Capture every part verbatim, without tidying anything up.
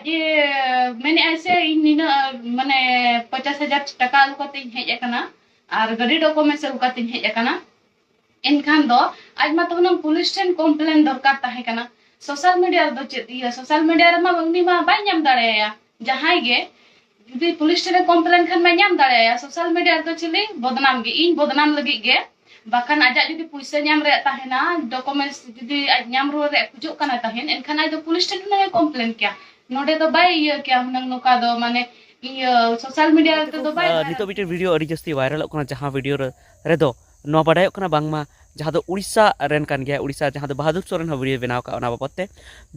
ᱡᱮ ᱢᱮᱱᱮᱫᱼᱟᱭ ᱥᱮ ᱤᱧ ᱱᱤᱱᱟᱹᱜ ᱢᱟᱱᱮ ᱯᱚᱧᱪᱟᱥ ᱦᱟᱡᱟᱨ ᱴᱟᱠᱟ ᱟᱹᱜᱩ ᱠᱟᱛᱮᱧ ᱦᱮᱡ ᱟᱠᱟᱱᱟ ᱟᱨ ᱜᱟᱹᱰᱤ ᱰᱚᱠᱩᱢᱮᱱᱴᱥ ᱟᱹᱜᱩ ᱠᱟᱛᱮᱧ ᱦᱮᱡ ᱟᱠᱟᱱᱟ᱾ ᱮᱱᱠᱷᱟᱱ ᱫᱚ ᱟᱡ ᱢᱟ ᱛᱚ ᱦᱩᱱᱟᱹᱝ ᱯᱩᱞᱤᱥ ᱴᱷᱮᱱ ᱠᱚᱢᱯᱞᱮᱱ ᱫᱚᱨᱠᱟᱨ ᱛᱟᱦᱮᱸ ᱠᱟᱱᱟ᱾ ᱥᱳᱥᱟᱞ ᱢᱤᱰᱤᱭᱟ ᱨᱮᱫᱚ ᱪᱮᱫ ᱤᱭᱟᱹ, ᱥᱳᱥᱟᱞ ᱢᱤᱰᱤᱭᱟ ᱨᱮᱢᱟ ᱩᱱᱤ ᱢᱟ ᱵᱟᱭ ᱧᱟᱢ ᱫᱟᱲᱮᱭᱟᱭᱟ᱾ ᱡᱟᱦᱟᱸᱭ ᱜᱮ ᱡᱩᱫᱤ ᱯᱩᱞᱤᱥ ᱴᱷᱮᱱᱮ ᱠᱚᱢᱯᱞᱮᱱ ᱠᱷᱟᱱ ᱢᱟ ᱧᱟᱢ ᱫᱟᱲᱮᱭᱟᱭᱟ᱾ ᱥᱳᱥᱟᱞ ᱢᱤᱰᱤᱭᱟ ᱨᱮᱫᱚ ᱪᱤᱞᱤ ᱵᱚᱫᱱᱟᱢ ᱜᱮ, ᱤᱧ ᱵᱚᱫᱱᱟᱢ ᱞᱟᱹᱜᱤᱫ ᱜᱮ᱾ ᱵᱟᱠᱷᱟᱱ ᱟᱡᱟᱜ ᱡᱩᱫᱤ ᱯᱩᱭᱥᱟᱹ ᱧᱟᱢ ᱨᱮᱭᱟᱜ ᱛᱟᱦᱮᱱᱟ, ᱰᱚᱠᱩᱢᱮᱱᱴᱥ ᱡᱩᱫᱤ ᱟᱡ ᱧᱟᱢ ᱨᱩᱣᱟᱹᱲ ᱨᱮᱭᱟᱜ ᱠᱷᱚᱡᱚᱜ ᱠᱟᱱᱟ ᱛᱟᱦᱮᱱ, ᱮᱱᱠᱷᱟᱱ ᱟᱡ ᱫᱚ ᱯᱩᱞᱤᱥ ᱴᱷᱮᱱ ᱦᱩᱱᱟᱹᱝ ᱮ ᱠᱚᱢᱯᱞᱮᱱ ᱠᱮᱭᱟ᱾ ᱱᱚᱰᱮ ᱫᱚ ᱵᱟᱭ ᱤᱭᱟᱹ ᱠᱮᱭᱟ ᱦᱩᱱᱟᱹᱝ ᱱᱚᱝᱠᱟ ᱫᱚ, ᱢᱟᱱᱮ ᱤᱭᱟᱹ ᱥᱳᱥᱟᱞ ᱢᱤᱰᱤᱭᱟ ᱨᱮᱫᱚ ᱵᱟᱭ ᱟᱨ ᱵᱷᱟᱭᱨᱟᱞ ᱱᱤᱛᱚᱜ ᱢᱤᱫᱴᱮᱱ ᱵᱷᱤᱰᱤᱭᱳ ᱟᱹᱰᱤ ᱡᱟᱹᱥᱛᱤ ᱵᱷᱟᱭᱨᱟᱞᱚᱜ ᱠᱟᱱᱟ, ᱡᱟᱦᱟᱸ ᱵᱷᱤᱰᱤᱭᱳ ᱨᱮ ᱨᱮᱫᱚ ᱱᱚᱣᱟ ᱵᱟᱰᱟᱭᱚᱜ ᱠᱟᱱᱟ ᱵᱟᱝᱢᱟ ᱡᱟᱦᱟᱸ ᱫᱚ ᱩᱲᱤᱥᱥᱟ ᱨᱮᱱ ᱠᱟᱱ ᱜᱮᱭᱟᱭ, ᱩᱲᱤᱥᱥᱟ ᱡᱟᱦᱟᱸ ᱫᱚ ᱵᱟᱦᱟᱫᱩᱨ ᱥᱚᱨᱮᱱ ᱦᱚᱸ ᱵᱷᱤᱰᱤᱭᱳ ᱵᱮᱱᱟᱣ ᱟᱠᱟᱫ ᱚᱱᱟ ᱵᱟᱵᱚᱫ ᱛᱮ,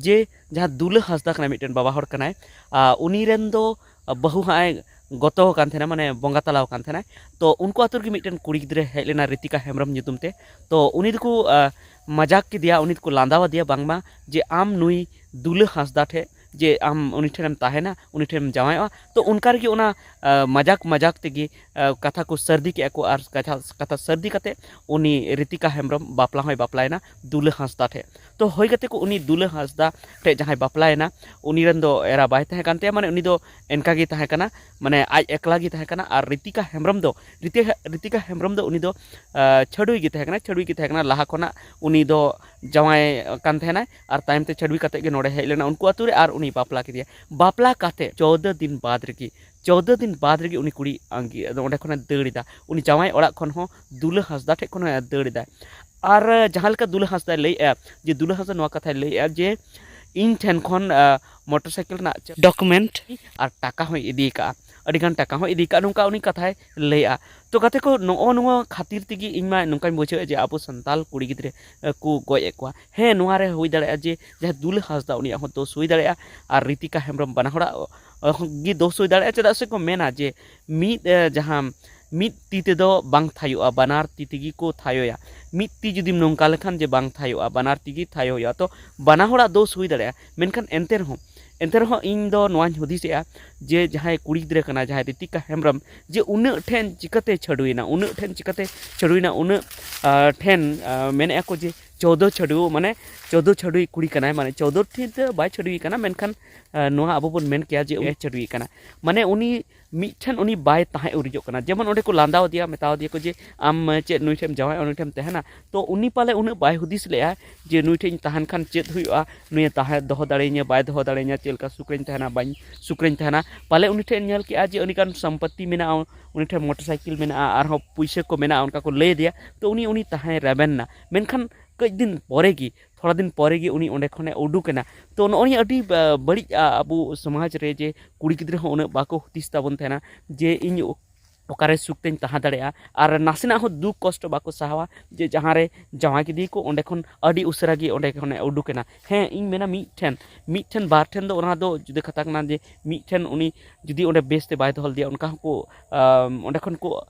ᱡᱮ ᱡᱟᱦᱟᱸ ᱫᱩᱞᱟᱹ ᱦᱟᱸᱥᱫᱟ ᱠᱟᱱᱟᱭ, ᱢᱤᱫᱴᱮᱱ ᱵᱟᱵᱟ ᱦᱚᱲ ᱠᱟᱱᱟᱭ, ᱟᱨ ᱩᱱᱤ ᱨᱮᱱ ᱫᱚ ᱵᱟᱹᱦᱩ ᱦᱟᱸᱜ ᱮ ᱜᱚᱛᱚ ᱟᱠᱟᱱ ᱛᱟᱦᱮᱱᱟ, ᱢᱟᱱᱮ ᱵᱚᱸᱜᱟ ᱛᱟᱞᱟ ᱟᱠᱟᱱ ᱛᱟᱦᱮᱱᱟᱭ᱾ ᱛᱚ ᱩᱱᱠᱩ ᱟᱛᱳ ᱨᱮᱜᱮ ᱢᱤᱫᱴᱮᱱ ᱠᱩᱲᱤ ᱜᱤᱫᱽᱨᱟᱹ ᱦᱮᱡ ᱞᱮᱱᱟ ᱨᱤᱛᱤᱠᱟ ᱦᱮᱢᱵᱨᱚᱢ ᱧᱩᱛᱩᱢ ᱛᱮ᱾ ᱛᱚ ᱩᱱᱤ ᱫᱚᱠᱚ ᱟᱸ, ᱢᱟᱡᱟᱠ ᱠᱮᱫᱮᱭᱟ, ᱩᱱᱤ ᱫᱚᱠᱚ ᱞᱟᱸᱫᱟ ᱟᱫᱮᱭᱟ ᱵᱟᱝᱢᱟ ᱡᱮ ᱟᱢ ᱱᱩᱭ ᱫᱩᱞᱟᱹ ᱦᱟᱸᱥᱫᱟ ᱴᱷᱮᱡ, ᱡᱮ ᱟᱢ ᱩᱱᱤ ᱴᱷᱮᱱᱮᱢ ᱛᱟᱦᱮᱱᱟ, ᱩᱱᱤ ᱴᱷᱮᱱᱮᱢ ᱡᱟᱶᱟᱭᱚᱜᱼᱟ᱾ ᱛᱚ ᱚᱱᱠᱟ ᱨᱮᱜᱮ ᱚᱱᱟ ᱟᱸ, ᱢᱟᱡᱟᱠ ᱢᱟᱡᱟᱠ ᱛᱮᱜᱮ ᱟᱸ, ᱠᱟᱛᱷᱟ ᱠᱚ ᱥᱟᱹᱨᱫᱤ ᱠᱮᱜᱼᱟ ᱠᱚ ᱟᱨ ᱠᱟᱛᱷᱟ, ᱠᱟᱛᱷᱟ ᱥᱟᱹᱨᱫᱤ ᱠᱟᱛᱮ ᱩᱱᱤ ᱨᱤᱛᱤᱠᱟ ᱦᱮᱢᱵᱨᱚᱢ ᱵᱟᱯᱞᱟ ᱦᱚᱸᱭ ᱵᱟᱯᱞᱟᱭᱮᱱᱟ ᱫᱩᱞᱟᱹ ᱦᱟᱸᱥᱫᱟ ᱴᱷᱮᱡ᱾ ᱛᱚ ᱦᱩᱭ ᱠᱟᱛᱮ ᱠᱚ ᱩᱱᱤ ᱫᱩᱞᱟᱹ ᱦᱟᱸᱥᱫᱟ ᱴᱷᱮᱡ ᱡᱟᱦᱟᱸᱭ ᱵᱟᱯᱞᱟᱭᱮᱱᱟ, ᱩᱱᱤ ᱨᱮᱱ ᱫᱚ ᱮᱨᱟ ᱵᱟᱭ ᱛᱟᱦᱮᱸ ᱠᱟᱱ ᱛᱟᱭᱟ, ᱢᱟᱱᱮ ᱩᱱᱤ ᱫᱚ ᱮᱱᱠᱟ ᱜᱮ ᱛᱟᱦᱮᱸ ᱠᱟᱱᱟ, ᱢᱟᱱᱮ ᱟᱡ ᱮᱠᱞᱟ ᱜᱮ ᱛᱟᱦᱮᱸ ᱠᱟᱱᱟ᱾ ᱟᱨ ᱨᱤᱛᱤᱠᱟ ᱦᱮᱢᱵᱨᱚᱢ ᱫᱚ, ᱨᱤᱛᱤᱠᱟ, ᱨᱤᱛᱤᱠᱟ ᱦᱮᱢᱵᱨᱚᱢ ᱫᱚ ᱩᱱᱤ ᱫᱚ ᱟᱸ, ᱪᱷᱟᱹᱰᱩᱭ ᱜᱮ ᱛᱟᱦᱮᱸ ᱠᱟᱱᱟ, ᱪᱷᱟᱹᱰᱩᱭ ᱜᱮ ᱛᱟᱦᱮᱸ ᱠᱟᱱᱟ᱾ ᱞᱟᱦᱟ ᱠᱷᱚᱱᱟᱜ ᱩᱱᱤ ᱫᱚ ᱡᱟᱶᱟᱭ ᱠᱟᱱ ᱛᱟᱦᱮᱱᱟᱭ ᱟᱨ ᱛᱟᱭᱚᱢ ᱛᱮ ᱪᱷᱟᱹᱰᱩᱭ ᱠᱟᱛᱮ ᱜᱮ ᱱᱚᱰᱮ ᱦᱮᱡ ᱞᱮᱱᱟ ᱩᱱᱠᱩ ᱟᱛᱳ ᱨᱮ ᱟᱨ ᱩᱱᱤ ᱵᱟᱯᱞᱟ ᱠᱮᱫᱮᱭᱟ᱾ ᱵᱟᱯᱞᱟ ᱠᱟᱛᱮ ᱪᱳᱫᱽᱫᱳ ᱫᱤᱱ ᱵᱟᱫᱽ ᱨᱮᱜᱮ, ᱪᱳᱫᱽᱫᱳ ᱫᱤᱱ ᱵᱟᱫᱽ ᱨᱮᱜᱮ ᱩᱱᱤ ᱠᱩᱲᱤ ᱟᱸᱜᱤ-, ᱟᱫᱚ ᱚᱸᱰᱮ ᱠᱷᱚᱱᱮ ᱫᱟᱹᱲ ᱮᱫᱟ᱾ ᱩᱱᱤ ᱡᱟᱶᱟᱭ ᱚᱲᱟᱜ ᱠᱷᱚᱱ ᱦᱚᱸ ᱫᱩᱞᱟᱹ ᱦᱟᱸᱥᱫᱟ ᱴᱷᱮᱡ ᱠᱷᱚᱱ ᱦᱚᱸ ᱫᱟᱹᱲ ᱮᱫᱟᱭ᱾ ᱟᱨ ᱡᱟᱦᱟᱸ ᱞᱮᱠᱟ ᱫᱩᱞᱟᱹ ᱦᱟᱸᱥᱫᱟᱭ ᱞᱟᱹᱭᱮᱫᱼᱟ ᱡᱮ, ᱫᱩᱞᱟᱹ ᱦᱟᱸᱥᱫᱟ ᱱᱚᱣᱟ ᱠᱟᱛᱷᱟᱭ ᱞᱟᱹᱭᱮᱫᱼᱟ ᱡᱮ, ᱤᱧ ᱴᱷᱮᱱ ᱠᱷᱚᱱ, ᱟᱸ, ᱢᱚᱴᱚᱨ ᱥᱟᱭᱠᱮᱞ ᱨᱮᱱᱟᱜ ᱪᱟ-, ᱰᱚᱠᱩᱢᱮᱱᱴ ᱟᱨ ᱴᱟᱠᱟ ᱦᱚᱸᱭ ᱤᱫᱤ ᱟᱠᱟᱫᱼᱟ, ᱟᱹᱰᱤ ᱜᱟᱱ ᱴᱟᱠᱟ ᱦᱚᱸᱭ ᱤᱫᱤ ᱟᱠᱟᱫᱼᱟ, ᱱᱚᱝᱠᱟ ᱩᱱᱤ ᱠᱟᱛᱷᱟᱭ ᱞᱟᱹᱭᱮᱫᱼᱟ᱾ ᱛᱚ ᱜᱟᱛᱮ ᱠᱚ, ᱱᱚᱜᱼᱚ ᱱᱚᱣᱟ ᱠᱷᱟᱹᱛᱤᱨ ᱛᱮᱜᱮ ᱤᱧ ᱢᱟ ᱱᱚᱝᱠᱟᱧ ᱵᱩᱡᱷᱟᱹᱣᱮᱫᱼᱟ ᱡᱮ ᱟᱵᱚ ᱥᱟᱱᱛᱟᱞ ᱠᱩᱲᱤ ᱜᱤᱫᱽᱨᱟᱹ, ᱟᱸ, ᱠᱚ ᱜᱚᱡ ᱮᱫ ᱠᱚᱣᱟ᱾ ᱦᱮᱸ, ᱱᱚᱣᱟ ᱨᱮ ᱦᱩᱭ ᱫᱟᱲᱮᱭᱟᱜᱼᱟ ᱡᱮ ᱡᱟᱦᱟᱸᱭ ᱫᱩᱞᱟᱹ ᱦᱟᱸᱥᱫᱟ ᱩᱱᱤᱭᱟᱜ ᱦᱚᱸ ᱫᱳᱥ ᱦᱩᱭ ᱫᱟᱲᱮᱭᱟᱜᱼᱟ, ᱟᱨ ᱨᱤᱛᱤᱠᱟ ᱦᱮᱢᱵᱨᱚᱢ ᱵᱟᱱᱟ ᱦᱚᱲᱟᱜ, ᱟᱸ, ᱜᱮ ᱫᱳᱥ ᱦᱩᱭ ᱫᱟᱲᱮᱭᱟᱜᱼᱟ᱾ ᱪᱮᱫᱟᱜ ᱥᱮ ᱠᱚ ᱢᱮᱱᱟ ᱡᱮ ᱢᱤᱫ, ᱟᱸ, ᱡᱟᱦᱟᱸ ᱢᱤᱫ ᱛᱤ ᱛᱮᱫᱚ ᱵᱟᱝ ᱛᱷᱟᱭᱚᱜᱼᱟ, ᱵᱟᱱᱟᱨ ᱛᱤ ᱛᱮᱜᱮ ᱠᱚ ᱛᱷᱟᱭᱚᱭᱟ᱾ ᱢᱤᱫ ᱛᱤ ᱡᱩᱫᱤᱢ ᱱᱚᱝᱠᱟ ᱞᱮᱠᱷᱟᱱ ᱡᱮ ᱵᱟᱝ ᱛᱷᱟᱭᱚᱜᱼᱟ, ᱵᱟᱱᱟᱨ ᱛᱤ ᱜᱮ ᱛᱷᱟᱭᱚ ᱦᱩᱭᱩᱜᱼᱟ᱾ ᱛᱚ ᱵᱟᱱᱟ ᱦᱚᱲᱟᱜ ᱫᱳᱥ ᱦᱩᱭ ᱫᱟᱲᱮᱭᱟᱜᱼᱟ, ᱢᱮᱱᱠᱷᱟᱱ ᱮᱱᱛᱮ ᱨᱮᱦᱚᱸ, ᱮᱱᱛᱮ ᱨᱮᱦᱚᱸ ᱤᱧ ᱫᱚ ᱱᱚᱣᱟᱧ ᱦᱩᱫᱤᱥᱮᱜᱼᱟ ᱡᱮ ᱡᱟᱦᱟᱸᱭ ᱠᱩᱲᱤ ᱜᱤᱫᱽᱨᱟᱹ ᱠᱟᱱᱟᱭ, ᱡᱟᱦᱟᱸᱭ ᱨᱤᱛᱤᱠᱟ ᱦᱮᱢᱵᱨᱚᱢ, ᱡᱮ ᱩᱱᱟᱹᱜ ᱴᱷᱮᱱ ᱪᱤᱠᱟᱹᱛᱮ ᱪᱷᱟᱹᱰᱩᱭᱮᱱᱟ, ᱩᱱᱟᱹᱜ ᱴᱷᱮᱱ ᱪᱤᱠᱟᱹᱛᱮ ᱪᱷᱟᱹᱰᱩᱭᱮᱱᱟ, ᱩᱱᱟᱹᱜ, ᱟᱸ, ᱴᱷᱮᱱ, ᱟᱸ, ᱢᱮᱱᱮᱫᱼᱟ ᱠᱚ ᱡᱮ ᱪᱳᱫᱽᱫᱳ ᱪᱷᱟᱹᱰᱩ, ᱢᱟᱱᱮ ᱪᱳᱫᱽᱫᱳ ᱪᱷᱟᱹᱰᱩᱭ ᱠᱩᱲᱤ ᱠᱟᱱᱟᱭ, ᱢᱟᱱᱮ ᱪᱳᱫᱽᱫᱳ ᱴᱷᱤᱠ ᱫᱚ ᱵᱟᱭ ᱪᱷᱟᱹᱰᱩᱭ ᱠᱟᱱᱟ, ᱢᱮᱱᱠᱷᱟᱱ ᱟᱸ, ᱱᱚᱣᱟ ᱟᱵᱚ ᱵᱚᱱ ᱢᱮᱱ ᱠᱮᱭᱟ ᱡᱮ ᱩᱱᱤ ᱪᱷᱟᱹᱰᱩᱭ ᱠᱟᱱᱟ᱾ ᱢᱟᱱᱮ ᱩᱱᱤ ᱢᱤᱫᱴᱷᱮᱱ ᱩᱱᱤ ᱵᱟᱭ ᱛᱟᱦᱮᱸ ᱩᱨᱤᱡᱚᱜ ᱠᱟᱱᱟ᱾ ᱡᱮᱢᱚᱱ ᱚᱸᱰᱮ ᱠᱚ ᱞᱟᱸᱫᱟᱣ ᱟᱫᱮᱭᱟ, ᱢᱮᱛᱟᱣ ᱟᱫᱮᱭᱟ ᱠᱚ ᱡᱮ, "ᱟᱢ ᱪᱮᱫ ᱱᱩᱭ ᱴᱷᱮᱱ ᱡᱟᱶᱟᱭ, ᱩᱱᱤ ᱴᱷᱮᱱ ᱛᱟᱦᱮᱱᱟ?" ᱛᱚ ᱩᱱᱤ ᱯᱟᱞᱮ ᱩᱱᱟᱹᱜ ᱵᱟᱭ ᱦᱩᱫᱤᱥ ᱞᱮᱜᱼᱟ ᱡᱮ ᱱᱩᱭ ᱴᱷᱮᱱ ᱤᱧ ᱛᱟᱦᱮᱱ ᱠᱷᱟᱱ ᱪᱮᱫ ᱦᱩᱭᱩᱜᱼᱟ, ᱱᱩᱭᱮ ᱛᱟᱦᱮᱸ ᱫᱚᱦᱚ ᱫᱟᱲᱮᱭᱟᱹᱧᱟ, ᱵᱟᱭ ᱫᱚᱦᱚ ᱫᱟᱲᱮᱭᱟᱹᱧᱟ, ᱪᱮᱫ ᱞᱮᱠᱟ ᱥᱩᱠ ᱨᱮᱧ ᱛᱟᱦᱮᱱᱟ, ᱵᱟᱹᱧ ᱥᱩᱠ ᱨᱮᱧ ᱛᱟᱦᱮᱱᱟ᱾ ᱯᱟᱞᱮ ᱩᱱᱤ ᱴᱷᱮᱱ ᱧᱮᱞ ᱠᱮᱜᱼᱟ ᱡᱮ ᱟᱹᱰᱤ ᱜᱟᱱ ᱥᱚᱢᱯᱚᱛᱤ ᱢᱮᱱᱟᱜᱼᱟ, ᱩᱱᱤ ᱴᱷᱮᱱ ᱢᱚᱴᱚᱨ ᱥᱟᱭᱠᱮᱞ ᱢᱮᱱᱟᱜᱼᱟ, ᱟᱨᱦᱚᱸ ᱯᱩᱭᱥᱟᱹ ᱠᱚ ᱢᱮᱱᱟᱜᱼᱟ, ᱚᱱᱠᱟ ᱠᱚ ᱞᱟᱹᱭ ᱟᱫᱮᱭᱟ᱾ ᱛᱚ ᱩᱱᱤ, ᱩᱱᱤ ᱛᱟᱦᱮᱸᱭ ᱨᱮᱵᱮᱱ ᱮᱱᱟ᱾ ᱢᱮᱱᱠᱷᱟᱱ ᱠᱟᱹᱡ ᱫᱤᱱ ᱯᱚᱨᱮ ᱜᱮ, ᱛᱷᱚᱲᱟ ᱫᱤᱱ ᱯᱚᱨᱮ ᱜᱮ ᱩᱱᱤ ᱚᱸᱰᱮ ᱠᱷᱚᱱᱮ ᱩᱰᱩᱠ ᱮᱱᱟ᱾ ᱛᱚ ᱱᱚᱜᱼᱚ ᱱᱤᱭᱟᱹ ᱟᱹᱰᱤ, ᱟ, ᱵᱟᱹᱲᱤᱡ, ᱟ, ᱟᱵᱚ ᱥᱚᱢᱟᱡᱽ ᱨᱮ ᱡᱮ ᱠᱩᱲᱤ ᱜᱤᱫᱽᱨᱟᱹ ᱦᱚᱸ ᱩᱱᱟᱹᱜ ᱵᱟᱠᱚ ᱦᱩᱫᱤᱥ ᱛᱟᱵᱚᱱ ᱛᱟᱦᱮᱱᱟ ᱡᱮ ᱤᱧ ᱚ-, ᱚᱠᱟᱨᱮ ᱥᱩᱠ ᱛᱮᱧ ᱛᱟᱦᱮᱸ ᱫᱟᱲᱮᱭᱟᱜᱼᱟ, ᱟᱨ ᱱᱟᱥᱮᱱᱟᱜ ᱦᱚᱸ ᱫᱩᱠ ᱠᱚᱥᱴᱚ ᱵᱟᱠᱚ ᱥᱟᱦᱟᱣᱟ ᱡᱮ ᱡᱟᱦᱟᱸ ᱨᱮ ᱡᱟᱶᱟᱭ ᱠᱮᱫᱮᱭᱟ ᱠᱚ ᱚᱸᱰᱮ ᱠᱷᱚᱱ ᱟᱹᱰᱤ ᱩᱥᱟᱹᱨᱟ ᱜᱮ ᱚᱸᱰᱮ ᱠᱷᱚᱱᱮ ᱩᱰᱩᱠ ᱮᱱᱟ᱾ ᱦᱮᱸ, ᱤᱧ ᱢᱮᱱᱟ ᱢᱤᱫ ᱴᱷᱮᱱ, ᱢᱤᱫ ᱴᱷᱮᱱ ᱵᱟᱨ ᱴᱷᱮᱱ ᱫᱚ ᱚᱱᱟ ᱫᱚ ᱡᱩᱫᱟᱹ ᱠᱟᱛᱷᱟ ᱠᱟᱱᱟ ᱡᱮ ᱢᱤᱫ ᱴᱷᱮᱱ ᱩᱱᱤ ᱡᱩᱫᱤ ᱚᱸᱰᱮ ᱵᱮᱥ ᱛᱮ ᱵᱟᱭ ᱫᱚᱦᱚ ᱞᱮᱫᱮᱭᱟ, ᱚᱱᱠᱟ ᱦᱚᱸᱠᱚ, ᱟᱢ, ᱚᱸᱰᱮ ᱠᱷᱚᱱ ᱠᱚ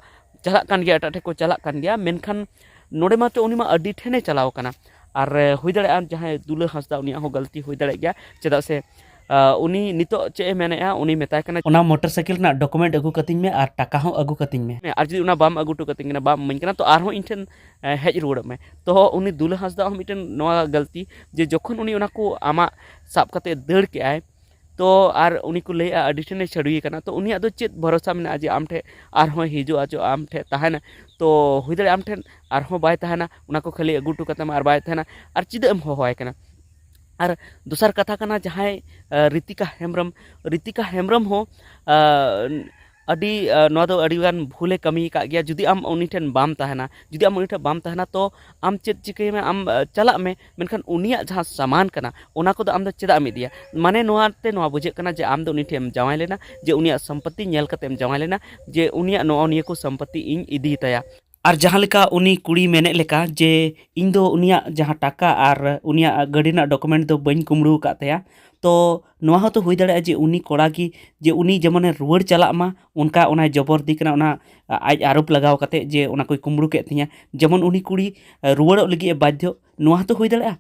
ᱪᱟᱞᱟᱜ ᱠᱟᱱ ᱜᱮᱭᱟ, ᱮᱴᱟᱜ ᱴᱷᱮᱱ ᱠᱚ ᱪᱟᱞᱟᱜ ᱠᱟᱱ ᱜᱮᱭᱟ, ᱢᱮᱱᱠᱷᱟᱱ ᱱᱚᱰᱮ ᱢᱟᱛᱚ ᱩᱱᱤ ᱢᱟ ᱟᱹᱰᱤ ᱴᱷᱮᱱᱮ ᱪᱟᱞᱟᱣ ᱠᱟᱱᱟ᱾ ᱟᱨ, ᱮ, ᱦᱩᱭ ᱫᱟᱲᱮᱭᱟᱜᱼᱟ ᱡᱟᱦᱟᱸᱭ ᱫᱩᱞᱟᱹ ᱦᱟᱸᱥᱫᱟ ᱩᱱᱤᱭᱟᱜ ᱦᱚᱸ ᱜᱟᱹᱞᱛᱤ ᱦᱩᱭ ᱫᱟᱲᱮᱭᱟᱜ ᱜᱮᱭᱟ, ᱪᱮᱫᱟᱜ ᱥᱮ, ᱟ, ᱩᱱᱤ ᱱᱤᱛᱚᱜ ᱪᱮᱫ ᱮ ᱢᱮᱱᱮᱫᱼᱟ, ᱩᱱᱤ ᱢᱮᱛᱟᱭ ᱠᱟᱱᱟ, "ᱚᱱᱟ ᱢᱚᱴᱚᱨ ᱥᱟᱭᱠᱮᱞ ᱨᱮᱱᱟᱜ ᱰᱚᱠᱩᱢᱮᱱᱴ ᱟᱹᱜᱩ ᱠᱟᱹᱛᱤᱧ ᱢᱮ ᱟᱨ ᱴᱟᱠᱟ ᱦᱚᱸ ᱟᱹᱜᱩ ᱠᱟᱹᱛᱤᱧ ᱢᱮ, ᱟᱨ ᱡᱩᱫᱤ ᱚᱱᱟ ᱵᱟᱢ ᱟᱹᱜᱩ ᱦᱚᱴᱚ ᱠᱟᱹᱛᱤᱧ ᱠᱟᱱᱟ, ᱵᱟᱢ ᱤᱢᱟᱹᱧ ᱠᱟᱱᱟ, ᱛᱚ ᱟᱨᱦᱚᱸ ᱤᱧ ᱴᱷᱮᱱ, ᱮ, ᱦᱮᱡ ᱨᱩᱣᱟᱹᱲᱚᱜ ᱢᱮ᱾" ᱛᱚ ᱩᱱᱤ ᱫᱩᱞᱟᱹ ᱦᱟᱸᱥᱫᱟ ᱦᱚᱸ ᱢᱤᱫᱴᱮᱱ ᱱᱚᱣᱟ ᱜᱟᱹᱞᱛᱤ ᱡᱮ ᱡᱚᱠᱷᱚᱱ ᱩᱱᱤ ᱚᱱᱟ ᱠᱚ ᱟᱢᱟᱜ ᱥᱟᱵ ᱠᱟᱛᱮ ᱫᱟᱹᱲ ᱠᱮᱜᱼᱟᱭ, ᱛᱚ ᱟᱨ ᱩᱱᱤ ᱠᱚ ᱞᱟᱹᱭᱮᱜᱼᱟ ᱟᱹᱰᱤ ᱴᱷᱮᱱᱮ ᱪᱷᱟᱹᱰᱩᱭᱮ ᱠᱟᱱᱟ, ᱛᱚ ᱩᱱᱤᱭᱟᱜ ᱫᱚ ᱪᱮᱫ ᱵᱷᱚᱨᱚᱥᱟ ᱢᱮᱱᱟᱜᱼᱟ ᱡᱮ ᱟᱢ ᱴᱷᱮᱱ ᱟᱨᱦᱚᱸᱭ ᱦᱤᱡᱩᱜᱼᱟ, ᱪᱚ ᱟᱢ ᱴᱷᱮᱱ ᱛᱟᱦᱮᱱᱟ? ᱛᱚ ᱦᱩᱭ ᱫᱟᱲᱮᱭᱟᱜᱼᱟ ᱟᱢ ᱴᱷᱮᱱ ᱟᱨᱦᱚᱸ ᱵᱟᱭ ᱛᱟᱦᱮᱱᱟ, ᱚᱱᱟ ᱠᱚ ᱠᱷᱟᱹᱞᱤ ᱟᱹᱜᱩ ᱦᱚᱴᱚ ᱠᱟᱛᱟᱢᱟ ᱟᱨ ᱵᱟᱭ ᱛᱟᱦᱮᱱᱟ, ᱟᱨ ᱪᱮᱫᱟᱜ ᱮᱢ ᱦᱚᱦᱚᱣᱟᱭ ᱠᱟᱱᱟ? ᱟᱨ ᱫᱚᱥᱟᱨ ᱠᱟᱛᱷᱟ ᱠᱟᱱᱟ ᱡᱟᱦᱟᱸᱭ, ᱟᱸ, ᱨᱤᱛᱤᱠᱟ ᱦᱮᱢᱵᱨᱚᱢ, ᱨᱤᱛᱤᱠᱟ ᱦᱮᱢᱵᱨᱚᱢ ᱦᱚᱸ, ᱟᱸ, ᱟᱹᱰᱤ, ᱟᱸ, ᱱᱚᱣᱟ ᱫᱚ ᱟᱹᱰᱤ ᱜᱟᱱ ᱵᱷᱩᱞᱮ ᱠᱟᱹᱢᱤ ᱟᱠᱟᱫ ᱜᱮᱭᱟ᱾ ᱡᱩᱫᱤ ᱟᱢ ᱩᱱᱤ ᱴᱷᱮᱱ ᱵᱟᱢ ᱛᱟᱦᱮᱱᱟ, ᱡᱩᱫᱤ ᱟᱢ ᱩᱱᱤ ᱴᱷᱮᱱ ᱵᱟᱢ ᱛᱟᱦᱮᱱᱟ, ᱛᱚ ᱟᱢ ᱪᱮᱫ ᱪᱤᱠᱟᱹᱭ ᱢᱮ, ᱟᱢ, ᱟᱸ, ᱪᱟᱞᱟᱜ ᱢᱮ, ᱢᱮᱱᱠᱷᱟᱱ ᱩᱱᱤᱭᱟᱜ ᱡᱟᱦᱟᱸ ᱥᱟᱢᱟᱱ ᱠᱟᱱᱟ, ᱚᱱᱟ ᱠᱚᱫᱚ ᱟᱢ ᱫᱚ ᱪᱮᱫᱟᱜ ᱮᱢ ᱤᱫᱤᱭᱟ? ᱢᱟᱱᱮ ᱱᱚᱣᱟ ᱛᱮ ᱱᱚᱣᱟ ᱵᱩᱡᱷᱟᱹᱜ ᱠᱟᱱᱟ ᱡᱮ ᱟᱢ ᱫᱚ ᱩᱱᱤ ᱴᱷᱮᱱ ᱮᱢ ᱡᱟᱶᱟᱭ ᱞᱮᱱᱟ, ᱡᱮ ᱩᱱᱤᱭᱟᱜ ᱥᱚᱢᱯᱚᱛᱤ ᱧᱮᱞ ᱠᱟᱛᱮ ᱮᱢ ᱡᱟᱶᱟᱭ ᱞᱮᱱᱟ, ᱡᱮ ᱩᱱᱤᱭᱟᱜ ᱱᱚᱜᱼᱚ ᱱᱤᱭᱟᱹ ᱠᱚ ᱥᱚᱢᱯᱚᱛᱤ ᱤᱧ ᱤᱫᱤ ᱛᱟᱭᱟ᱾ ᱟᱨ ᱡᱟᱦᱟᱸ ᱞᱮᱠᱟ ᱩᱱᱤ ᱠᱩᱲᱤ ᱢᱮᱱᱮᱫ ᱞᱮᱠᱟ ᱡᱮ ᱤᱧ ᱫᱚ ᱩᱱᱤᱭᱟᱜ ᱡᱟᱦᱟᱸ ᱴᱟᱠᱟ ᱟᱨ ᱩᱱᱤᱭᱟᱜ ᱜᱟᱹᱰᱤ ᱨᱮᱱᱟᱜ ᱰᱚᱠᱩᱢᱮᱱᱴ ᱫᱚ ᱵᱟᱹᱧ ᱠᱩᱢᱵᱽᱲᱩ ᱟᱠᱟᱫ ᱛᱟᱭᱟ, ᱛᱚ ᱱᱚᱣᱟ ᱦᱚᱸᱛᱚ ᱦᱩᱭ ᱫᱟᱲᱮᱭᱟᱜᱼᱟ ᱡᱮ ᱩᱱᱤ ᱠᱚᱲᱟ ᱜᱮ, ᱡᱮ ᱩᱱᱤ ᱡᱮᱢᱚᱱᱮ ᱨᱩᱣᱟᱹᱲ ᱪᱟᱞᱟᱜ ᱢᱟ, ᱚᱱᱠᱟ ᱚᱱᱟᱭ ᱡᱚᱵᱚᱨᱫᱤ ᱠᱟᱱᱟ, ᱚᱱᱟ ᱟᱡ ᱟᱨᱳᱯ ᱞᱟᱜᱟᱣ ᱠᱟᱛᱮ ᱡᱮ ᱚᱱᱟ ᱠᱚᱭ ᱠᱩᱢᱵᱽᱲᱩ ᱠᱮᱫ ᱛᱤᱧᱟ, ᱡᱮᱢᱚᱱ ᱩᱱᱤ ᱠᱩᱲᱤ ᱨᱩᱣᱟᱹᱲᱚᱜ ᱞᱟᱹᱜᱤᱫ ᱮ ᱵᱟᱫᱽᱫᱷᱚ, ᱱᱚᱣᱟ ᱦᱚᱸᱛᱚ ᱦᱩᱭ ᱫᱟᱲᱮᱭᱟᱜᱼᱟ᱾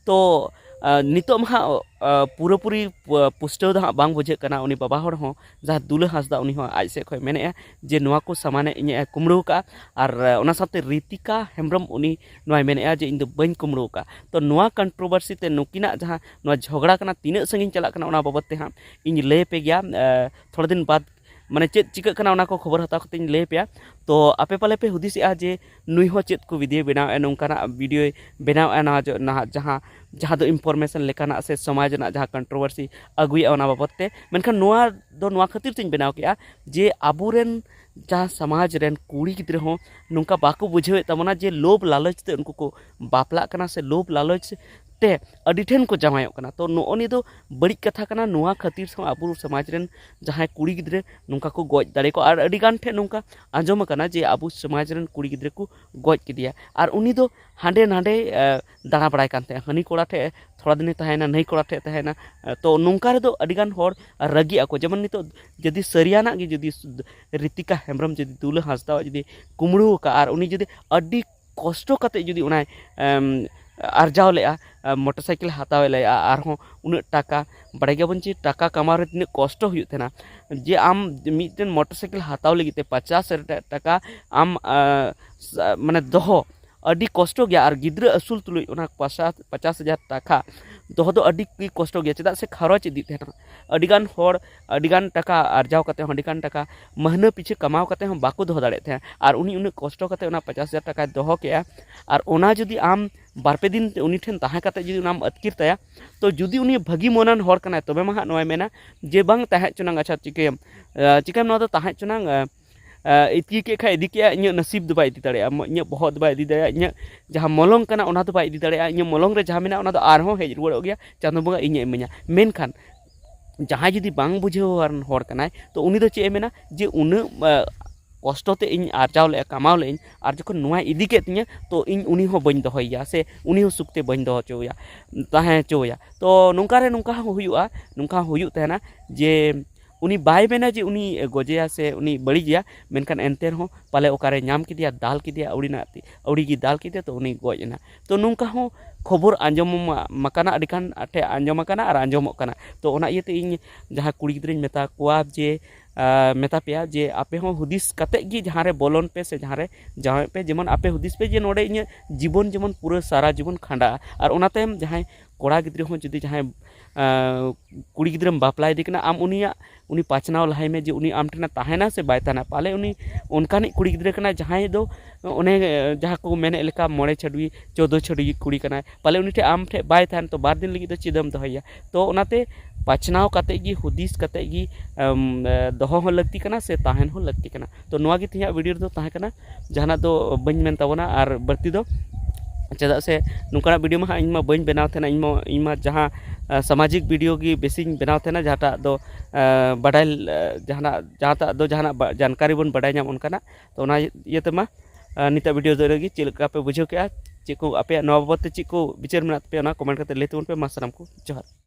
ᱛᱚ ᱟᱨ ᱱᱤᱛᱚᱜ ᱢᱟ ᱦᱟᱸᱜ ᱟᱨ ᱯᱩᱨᱟᱹᱯᱩᱨᱤ ᱯᱩ- ᱯᱩᱥᱴᱟᱹᱣ ᱫᱚ ᱦᱟᱸᱜ ᱵᱟᱝ ᱵᱩᱡᱷᱟᱹᱜ ᱠᱟᱱᱟ᱾ ᱩᱱᱤ ᱵᱟᱵᱟ ᱦᱚᱲ ᱦᱚᱸ, ᱡᱟᱦᱟᱸ ᱫᱩᱞᱟᱹ ᱦᱟᱸᱥᱫᱟ, ᱩᱱᱤ ᱦᱚᱸ ᱟᱡ ᱥᱮᱫ ᱠᱷᱚᱱ ᱢᱮᱱᱮᱫᱼᱟ ᱡᱮ ᱱᱚᱣᱟ ᱠᱚ ᱥᱟᱢᱟᱱᱮ ᱤᱧᱮ ᱠᱩᱢᱲᱩ ᱟᱠᱟᱫᱼᱟ᱾ ᱟᱨ ᱟᱨ ᱚᱱᱟ ᱥᱟᱶᱛᱮ ᱨᱤᱛᱤᱠᱟ ᱦᱮᱢᱵᱨᱚᱢ, ᱩᱱᱤ ᱱᱚᱣᱟᱭ ᱢᱮᱱᱮᱫᱼᱟ ᱡᱮ ᱤᱧ ᱫᱚ ᱵᱟᱹᱧ ᱠᱩᱢᱲᱩ ᱟᱠᱟᱫᱼᱟ᱾ ᱛᱚ ᱱᱚᱣᱟ ᱠᱚᱱᱴᱨᱳᱵᱷᱟᱨᱥᱤ ᱛᱮ ᱱᱩᱠᱤᱱᱟᱜ ᱡᱟᱦᱟᱸ ᱱᱚᱣᱟ ᱡᱷᱚᱜᱽᱲᱟ ᱠᱟᱱᱟ, ᱛᱤᱱᱟᱹᱜ ᱥᱟᱺᱜᱤᱧ ᱪᱟᱞᱟᱜ ᱠᱟᱱᱟ, ᱚᱱᱟ ᱵᱟᱵᱚᱫ ᱛᱮ ᱦᱟᱸᱜ ᱤᱧ ᱞᱟᱹᱭ ᱟᱯᱮ ᱜᱮᱭᱟ ᱟᱨ ᱛᱷᱚᱲᱟ ᱫᱤᱱ ᱵᱟᱫᱽ, ᱢᱟᱱᱮ ᱪᱮᱫ ᱪᱤᱠᱟᱹᱜ ᱠᱟᱱᱟ, ᱚᱱᱟ ᱠᱚ ᱠᱷᱚᱵᱚᱨ ᱦᱟᱛᱟᱣ ᱠᱟᱛᱮ ᱤᱧ ᱞᱟᱹᱭ ᱟᱯᱮᱭᱟ᱾ ᱛᱚ ᱟᱯᱮ ᱯᱟᱞᱮ ᱯᱮ ᱦᱩᱫᱤᱥᱮᱜᱼᱟ ᱡᱮ ᱱᱩᱭ ᱦᱚᱸ ᱪᱮᱫ ᱠᱚ ᱵᱷᱤᱰᱤᱭᱳ ᱵᱮᱱᱟᱣᱮᱫᱼᱟ, ᱱᱚᱝᱠᱟᱱᱟᱜ ᱵᱷᱤᱰᱤᱭᱳᱭ ᱵᱮᱱᱟᱣᱮᱫᱼᱟ, ᱱᱟᱦᱟᱜ ᱡᱚ- ᱱᱟᱦᱟᱜ ᱡᱟᱦᱟᱸ ᱡᱟᱦᱟᱸ ᱫᱚ ᱤᱱᱯᱷᱚᱨᱢᱮᱥᱚᱱ ᱞᱮᱠᱟᱱᱟᱜ ᱥᱮ ᱥᱚᱢᱟᱡᱽ ᱨᱮᱱᱟᱜ ᱡᱟᱦᱟᱸ ᱠᱚᱱᱴᱨᱳᱵᱷᱟᱨᱥᱤ ᱟᱹᱜᱩᱭᱮᱫᱼᱟ, ᱚᱱᱟ ᱵᱟᱵᱚᱫ ᱛᱮ᱾ ᱢᱮᱱᱠᱷᱟᱱ ᱱᱚᱣᱟ ᱫᱚ ᱱᱚᱣᱟ ᱠᱷᱟᱹᱛᱤᱨ ᱛᱤᱧ ᱵᱮᱱᱟᱣ ᱠᱮᱜᱼᱟ ᱡᱮ ᱟᱵᱚᱨᱮᱱ ᱡᱟᱦᱟᱸ ᱥᱚᱢᱟᱡᱽ ᱨᱮᱱ ᱠᱩᱲᱤ ᱜᱤᱫᱽᱨᱟᱹ ᱦᱚᱸ ᱱᱚᱝᱠᱟ ᱵᱟᱠᱚ ᱵᱩᱡᱷᱟᱹᱣᱮᱫ ᱛᱟᱵᱚᱱᱟ ᱡᱮ ᱞᱳᱵᱷ ᱞᱟᱞᱚᱪ ᱛᱮ ᱩᱱᱠᱩ ᱠᱚ ᱵᱟᱯᱞᱟᱜ ᱠᱟᱱᱟ ᱥᱮ ᱞᱳᱵᱷ ᱞᱟᱞᱚᱪ ᱛᱮ ᱟᱹᱰᱤ ᱴᱷᱮᱱ ᱠᱚ ᱡᱟᱶᱟᱭᱚᱜ ᱠᱟᱱᱟ᱾ ᱛᱚ ᱱᱚᱜᱼᱚ ᱱᱤᱭᱟᱹ ᱫᱚ ᱵᱟᱹᱲᱤᱡ ᱠᱟᱛᱷᱟ ᱠᱟᱱᱟ᱾ ᱱᱚᱣᱟ ᱠᱷᱟᱹᱛᱤᱨ ᱦᱚᱸ ᱟᱵᱚ ᱥᱚᱢᱟᱡᱽ ᱨᱮᱱ ᱡᱟᱦᱟᱸᱭ ᱠᱩᱲᱤ ᱜᱤᱫᱽᱨᱟᱹ ᱱᱚᱝᱠᱟ ᱠᱚ ᱜᱚᱡ ᱫᱟᱲᱮ ᱠᱚᱣᱟ᱾ ᱟᱨ ᱟᱹᱰᱤ ᱜᱟᱱ ᱴᱷᱮᱱ ᱱᱚᱝᱠᱟ ᱟᱸᱡᱚᱢ ᱟᱠᱟᱱᱟ ᱡᱮ ᱟᱵᱚ ᱥᱚᱢᱟᱡᱽ ᱨᱮᱱ ᱠᱩᱲᱤ ᱜᱤᱫᱽᱨᱟᱹ ᱠᱚ ᱜᱚᱡ ᱠᱮᱫᱮᱭᱟ, ᱟᱨ ᱩᱱᱤ ᱫᱚ ᱦᱟᱸᱰᱮ ᱱᱟᱰᱮ ᱫᱟᱬᱟ ᱵᱟᱲᱟᱭ ᱠᱟᱱ ᱛᱟᱦᱮᱸᱫ, ᱦᱟᱹᱱᱤ ᱠᱚᱲᱟ ᱴᱷᱮᱱ ᱛᱷᱚᱲᱟ ᱫᱤᱱᱮ ᱛᱟᱦᱮᱸᱭᱮᱱᱟ, ᱱᱟᱹᱭ ᱠᱚᱲᱟ ᱴᱷᱮᱱ ᱛᱟᱦᱮᱸᱭᱮᱱᱟ᱾ ᱛᱚ ᱱᱚᱝᱠᱟ ᱨᱮᱫᱚ ᱟᱹᱰᱤ ᱜᱟᱱ ᱦᱚᱲ ᱨᱟᱹᱜᱤᱜ ᱟᱠᱚ᱾ ᱡᱮᱢᱚᱱ ᱱᱤᱛᱚᱜ ᱡᱩᱫᱤ ᱥᱟᱹᱨᱤᱭᱟᱱᱟᱜ ᱜᱮ, ᱡᱩᱫᱤ ᱨᱤᱛᱤᱠᱟ ᱦᱮᱢᱵᱨᱚᱢ ᱡᱩᱫᱤ ᱫᱩᱞᱟᱹ ᱦᱟᱸᱥᱫᱟᱣᱟᱜ ᱡᱩᱫᱤ ᱠᱩᱢᱲᱩ ᱟᱠᱟᱫ ᱟᱨ ᱩᱱᱤ ᱡᱩᱫᱤ ᱟᱹᱰᱤ ᱠᱚᱥᱴᱚ ᱠᱟᱛᱮ ᱡᱩᱫᱤ ᱚᱱᱟᱭ ᱟᱨᱡᱟᱣ ᱞᱮᱜᱼᱟ, ᱢᱚᱴᱚᱨ ᱥᱟᱭᱠᱮᱞ ᱦᱟᱛᱟᱣ ᱞᱮᱜᱼᱟ, ᱟᱨᱦᱚᱸ ᱩᱱᱟᱹᱜ ᱴᱟᱠᱟ, ᱵᱟᱲᱟᱭ ᱜᱮᱭᱟᱵᱚᱱ ᱡᱮ ᱴᱟᱠᱟ ᱠᱟᱢᱟᱣ ᱨᱮ ᱛᱤᱱᱟᱹᱜ ᱠᱚᱥᱴᱚ ᱦᱩᱭᱩᱜ ᱛᱟᱦᱮᱱᱟ᱾ ᱡᱮ ᱟᱢ ᱢᱤᱫᱴᱮᱱ ᱢᱚᱴᱚᱨ ᱥᱟᱭᱠᱮᱞ ᱦᱟᱛᱟᱣ ᱞᱟᱹᱜᱤᱫ ᱛᱮ ᱯᱚᱪᱟᱥ ᱦᱟᱡᱟᱨ ᱴᱟᱠᱟ ᱟᱢ ᱢᱟᱱᱮ ᱫᱚᱦᱚ ᱟᱹᱰᱤ ᱠᱚᱥᱴᱚ ᱜᱮᱭᱟ, ᱟᱨ ᱜᱤᱫᱽᱨᱟᱹ ᱟᱹᱥᱩᱞ ᱛᱩᱞᱩᱡ ᱚᱱᱟ ᱯᱚᱪᱟᱥ ᱦᱟᱡᱟᱨ ᱴᱟᱠᱟ ᱫᱚᱦᱚ ᱫᱚ ᱟᱹᱰᱤ ᱜᱮ ᱠᱚᱥᱴᱚ ᱜᱮᱭᱟ᱾ ᱪᱮᱫᱟᱜ ᱥᱮ ᱠᱷᱚᱨᱚᱪ ᱤᱫᱤᱜ ᱛᱟᱦᱮᱱᱟ᱾ ᱟᱹᱰᱤᱜᱟᱱ ᱦᱚᱲ ᱟᱹᱰᱤᱜᱟᱱ ᱴᱟᱠᱟ ᱟᱨᱡᱟᱣ ᱠᱟᱛᱮ ᱦᱚᱸ, ᱟᱹᱰᱤᱜᱟᱱ ᱴᱟᱠᱟ ᱢᱟᱹᱦᱱᱟᱹ ᱯᱤᱪᱷᱟᱹ ᱠᱟᱢᱟᱣ ᱠᱟᱛᱮ ᱦᱚᱸ ᱵᱟᱠᱚ ᱫᱚᱦᱚ ᱫᱟᱲᱮᱭᱟᱜ ᱛᱟᱦᱮᱸᱫ᱾ ᱟᱨ ᱩᱱᱤ ᱩᱱᱟᱹᱜ ᱠᱚᱥᱴᱚ ᱠᱟᱛᱮ ᱚᱱᱟ ᱯᱚᱪᱟᱥ ᱦᱟᱡᱟᱨ ᱴᱟᱠᱟᱭ ᱫᱚᱦᱚ ᱠᱮᱜᱼᱟ, ᱟᱨ ᱚᱱᱟ ᱡᱩᱫᱤ ᱟᱢ ᱵᱟᱨ ᱯᱮ ᱫᱤᱱ ᱩᱱᱤ ᱴᱷᱮᱱ ᱛᱟᱦᱮᱸ ᱠᱟᱛᱮ ᱡᱩᱫᱤ ᱚᱱᱟᱢ ᱟᱹᱛᱠᱤᱨ ᱛᱟᱭᱟ, ᱛᱚ ᱡᱩᱫᱤ ᱩᱱᱤ ᱵᱷᱟᱹᱜᱤ ᱢᱚᱱᱟᱱ ᱦᱚᱲ ᱠᱟᱱᱟᱭ, ᱛᱚᱵᱮ ᱢᱟ ᱦᱟᱸᱜ ᱱᱚᱣᱟᱭ ᱢᱮᱱᱟ ᱡᱮ ᱵᱟᱝ, ᱛᱟᱦᱮᱸ ᱦᱚᱪᱚᱱᱟᱝ, ᱟᱪᱪᱷᱟ ᱪᱤᱠᱟᱹᱭᱟᱢ, ᱪᱤᱠᱟᱹᱭᱟᱢ, ᱱᱚᱣᱟ ᱫᱚ ᱛᱟᱦᱮᱸ ᱦᱚᱪᱚᱱᱟᱝ, ᱤᱫᱤ ᱠᱮᱫ ᱠᱷᱟᱡ ᱤᱫᱤ ᱠᱮᱜᱼᱟ, ᱤᱧᱟᱹᱜ ᱱᱟᱥᱤᱵ ᱫᱚ ᱵᱟᱭ ᱤᱫᱤ ᱫᱟᱲᱮᱭᱟᱜᱼᱟ, ᱤᱧᱟᱹᱜ ᱵᱚᱦᱚᱜ ᱫᱚ ᱵᱟᱭ ᱤᱫᱤ ᱫᱟᱲᱮᱭᱟᱜᱼᱟ, ᱤᱧᱟᱹᱜ ᱡᱟᱦᱟᱸ ᱢᱚᱞᱚᱝ ᱠᱟᱱᱟ ᱚᱱᱟ ᱫᱚ ᱵᱟᱭ ᱤᱫᱤ ᱫᱟᱲᱮᱭᱟᱜᱼᱟ, ᱤᱧᱟᱹᱜ ᱢᱚᱞᱚᱝ ᱨᱮ ᱡᱟᱦᱟᱸ ᱢᱮᱱᱟᱜᱼᱟ ᱚᱱᱟ ᱫᱚ ᱟᱨᱦᱚᱸ ᱦᱮᱡ ᱨᱩᱣᱟᱹᱲᱚᱜ ᱜᱮᱭᱟ, ᱪᱟᱸᱫᱳ ᱵᱚᱸᱜᱟ ᱤᱧᱮ ᱤᱢᱟᱹᱧᱟ᱾ ᱢᱮᱱᱠᱷᱟᱱ ᱡᱟᱦᱟᱸᱭ ᱡᱩᱫᱤ ᱵᱟᱝ ᱵᱩᱡᱷᱟᱹᱣᱟᱱ ᱦᱚᱲ ᱠᱟᱱᱟᱭ, ᱛᱚ ᱩᱱᱤ ᱫᱚ ᱪᱮᱫ ᱮ ᱢᱮᱱᱟ ᱡᱮ ᱩᱱᱟᱹᱜ ᱠᱚᱥᱴᱚ ᱛᱮ ᱤᱧ ᱟᱨᱡᱟᱣ ᱞᱮᱜᱼᱟ, ᱠᱟᱢᱟᱣ ᱞᱮᱜᱼᱟᱹᱧ, ᱟᱨ ᱡᱚᱠᱷᱚᱱ ᱱᱚᱣᱟᱭ ᱤᱫᱤ ᱠᱮᱫ ᱛᱤᱧᱟᱹ, ᱛᱚ ᱤᱧ ᱩᱱᱤ ᱦᱚᱸ ᱵᱟᱹᱧ ᱫᱚᱦᱚᱭᱮᱭᱟ ᱥᱮ ᱩᱱᱤ ᱦᱚᱸ ᱥᱩᱠ ᱛᱮ ᱵᱟᱹᱧ ᱫᱚᱦᱚ ᱦᱚᱪᱚᱣᱟᱭᱟ, ᱛᱟᱦᱮᱸ ᱦᱚᱪᱚᱣᱟᱭᱟ᱾ ᱛᱚ ᱱᱚᱝᱠᱟ ᱨᱮ ᱱᱚᱝᱠᱟ ᱦᱚᱸ ᱦᱩᱭᱩᱜᱼᱟ, ᱱᱚᱝᱠᱟ ᱦᱚᱸ ᱦᱩᱭᱩᱜ ᱛᱟᱦᱮᱱᱟ ᱡᱮ ᱩᱱᱤ ᱵᱟᱭ ᱢᱮᱱᱟ ᱡᱮ ᱩᱱᱤ ᱜᱚᱡᱮᱭᱟ ᱥᱮ ᱩᱱᱤ ᱵᱟᱹᱲᱤᱡᱮᱭᱟ, ᱢᱮᱱᱠᱷᱟᱱ ᱮᱱᱛᱮ ᱨᱮᱦᱚᱸ ᱯᱟᱞᱮ ᱚᱠᱟᱨᱮ ᱧᱟᱢ ᱠᱮᱫᱮᱭᱟ, ᱫᱟᱞ ᱠᱮᱫᱮᱭᱟ, ᱟᱹᱣᱲᱤᱱᱟᱜ ᱛᱮ, ᱟᱹᱣᱲᱤ ᱜᱮ ᱫᱟᱞ ᱠᱮᱫᱮᱭᱟ, ᱛᱚ ᱩᱱᱤ ᱜᱚᱡ ᱮᱱᱟ᱾ ᱛᱚ ᱱᱚᱝᱠᱟ ᱦᱚᱸ ᱠᱷᱚᱵᱚᱨ ᱟᱸᱡᱚᱢ ᱟᱠᱟᱱᱟ, ᱟᱹᱰᱤ ᱜᱟᱱ ᱴᱷᱮᱱ ᱟᱸᱡᱚᱢ ᱟᱠᱟᱱᱟ ᱟᱨ ᱟᱸᱡᱚᱢᱚᱜ ᱠᱟᱱᱟ᱾ ᱛᱚ ᱚᱱᱟ ᱤᱭᱟᱹᱛᱮ ᱤᱧ ᱡᱟᱦᱟᱸ ᱠᱩᱲᱤ ᱜᱤᱫᱽᱨᱟᱹᱧ ᱢᱮᱛᱟ ᱠᱚᱣᱟ ᱡᱮ, ᱟᱸ, ᱢᱮᱛᱟ ᱯᱮᱭᱟ ᱡᱮ ᱟᱯᱮ ᱦᱚᱸ ᱦᱩᱫᱤᱥ ᱠᱟᱛᱮᱫ ᱜᱮ ᱡᱟᱦᱟᱸ ᱨᱮ ᱵᱚᱞᱚᱱ ᱯᱮ ᱥᱮ ᱡᱟᱦᱟᱸ ᱨᱮ ᱡᱟᱶᱟᱭᱚᱜ ᱯᱮ, ᱡᱮᱢᱚᱱ ᱟᱯᱮ ᱦᱩᱫᱤᱥ ᱯᱮ ᱡᱮ ᱱᱚᱰᱮ ᱤᱧᱟᱹᱜ ᱡᱤᱵᱚᱱ ᱡᱮᱢᱚᱱ ᱯᱩᱨᱟᱹ ᱥᱟᱨᱟ ᱡᱤᱵᱚᱱ ᱠᱷᱟᱸᱰᱟᱜᱼᱟ᱾ ᱟᱨ ᱚᱱᱟ ᱛᱟᱭᱚᱢ ᱡᱟᱦᱟᱸᱭ ᱠᱚᱲᱟ ᱜᱤᱫᱽᱨᱟᱹ ᱦᱚᱸ ᱡᱩᱫᱤ ᱡᱟᱦᱟᱸᱭ, ᱟᱸ, ᱠᱩᱲᱤ ᱜᱤᱫᱽᱨᱟᱹᱢ ᱵᱟᱯᱞᱟᱭᱮᱫᱮ ᱠᱟᱱᱟ, ᱟᱢ ᱩᱱᱤᱭᱟᱜ, ᱩᱱᱤ ᱯᱟᱪᱷᱱᱟᱣ ᱞᱟᱦᱟᱭ ᱢᱮ ᱡᱮ ᱩᱱᱤ ᱟᱢ ᱴᱷᱮᱱᱮ ᱛᱟᱦᱮᱱᱟ ᱥᱮ ᱵᱟᱭ ᱛᱟᱦᱮᱱᱟ᱾ ᱯᱟᱞᱮ ᱩᱱᱤ ᱚᱱᱠᱟᱱᱤᱡ ᱠᱩᱲᱤ ᱜᱤᱫᱽᱨᱟᱹ ᱠᱟᱱᱟᱭ ᱡᱟᱦᱟᱸᱭ ᱫᱚ ᱚᱱᱮ, ᱡᱟᱦᱟᱸ ᱠᱚ ᱢᱮᱱᱮᱫ ᱞᱮᱠᱟ ᱢᱚᱬᱮ ᱪᱷᱟᱹᱰᱣᱤ, ᱪᱳᱫᱽᱫᱳ ᱪᱷᱟᱹᱰᱣᱤ ᱠᱩᱲᱤ ᱠᱟᱱᱟᱭ, ᱯᱟᱞᱮ ᱩᱱᱤ ᱴᱷᱮᱱ, ᱟᱢ ᱴᱷᱮᱱ ᱵᱟᱭ ᱛᱟᱦᱮᱱ, ᱛᱚ ᱵᱟᱨ ᱫᱤᱱ ᱞᱟᱹᱜᱤᱫ ᱫᱚ ᱪᱮᱫ ᱮᱢ ᱫᱚᱦᱚᱭᱮᱭᱟ? ᱛᱚ ᱚᱱᱟᱛᱮ ᱯᱟᱪᱷᱱᱟᱣ ᱠᱟᱛᱮᱫ ᱜᱮ, ᱦᱩᱫᱤᱥ ᱠᱟᱛᱮᱫ ᱜᱮ, ᱮᱢ, ᱮ, ᱫᱚᱦᱚ ᱦᱚᱸ ᱞᱟᱹᱠᱛᱤ ᱠᱟᱱᱟ ᱥᱮ ᱛᱟᱦᱮᱱ ᱦᱚᱸ ᱞᱟᱹᱠᱛᱤ ᱠᱟᱱᱟ᱾ ᱛᱚ ᱱᱚᱣᱟ ᱜᱮ ᱛᱮᱦᱮᱧᱟᱜ ᱵᱷᱤᱰᱤᱭᱳ ᱨᱮᱫᱚ ᱛᱟᱦᱮᱸ ᱠᱟᱱᱟ, ᱡᱟᱦᱟᱱᱟᱜ ᱫᱚ ᱵᱟᱹᱧ ᱢᱮᱱ ᱛᱟᱵᱚᱱᱟ ᱟᱨ ᱵᱟᱹᱲᱛᱤ ᱫᱚ, ᱪᱮᱫᱟᱜ ᱥᱮ ᱱᱚᱝᱠᱟᱱᱟᱜ ᱵᱷᱤᱰᱤᱭᱳ ᱢᱟ ᱦᱟᱸᱜ ᱤᱧ ᱢᱟ ᱵᱟᱹᱧ ᱵᱮᱱᱟᱣ ᱛᱟᱦᱮᱱᱟ, ᱤᱧ ᱢᱟ, ᱤᱧ ᱢᱟ ᱡᱟᱦᱟᱸ, ᱟ, ᱥᱟᱢᱟᱡᱤᱠ ᱵᱷᱤᱰᱤᱭᱳ ᱜᱮ ᱵᱮᱥᱤᱧ ᱵᱮᱱᱟᱣ ᱛᱟᱦᱮᱱᱟ, ᱡᱟᱦᱟᱸᱴᱟᱜ ᱫᱚ, ᱟ, ᱵᱟᱰᱟᱭ, ᱟ, ᱡᱟᱦᱟᱱᱟᱜ, ᱡᱟᱦᱟᱸᱴᱟᱜ ᱫᱚ ᱡᱟᱦᱟᱱᱟᱜ ᱵᱟ-, ᱡᱟᱱᱠᱟᱨᱤ ᱵᱚᱱ ᱵᱟᱰᱟᱭ ᱧᱟᱢ ᱚᱱᱠᱟᱱᱟᱜ᱾ ᱛᱚ ᱚᱱᱟ ᱤᱭᱟᱹ ᱛᱮᱢᱟ, ᱟ, ᱱᱤᱛᱟᱜ ᱵᱷᱤᱰᱤᱭᱳ ᱫᱚ ᱤᱱᱟᱹᱜ ᱜᱮ᱾ ᱪᱮᱫ ᱞᱮᱠᱟ ᱯᱮ ᱵᱩᱡᱷᱟᱹᱣ ᱠᱮᱜᱼᱟ? ᱪᱮᱫ ᱠᱚ ᱟᱯᱮᱭᱟᱜ ᱱᱚᱣᱟ ᱵᱟᱵᱚᱫ ᱛᱮ ᱪᱮᱫ ᱠᱚ ᱵᱤᱪᱟᱹᱨ ᱢᱮᱱᱟᱜ ᱛᱟᱯᱮᱭᱟ, ᱚᱱᱟ ᱠᱚᱢᱮᱱᱴ ᱠᱟᱛᱮ ᱞᱟᱹᱭ ᱛᱟᱵᱚᱱ ᱯᱮ᱾ ᱢᱟ ᱥᱟᱱᱟᱢ ᱠᱚ ᱡᱚᱦᱟᱨ᱾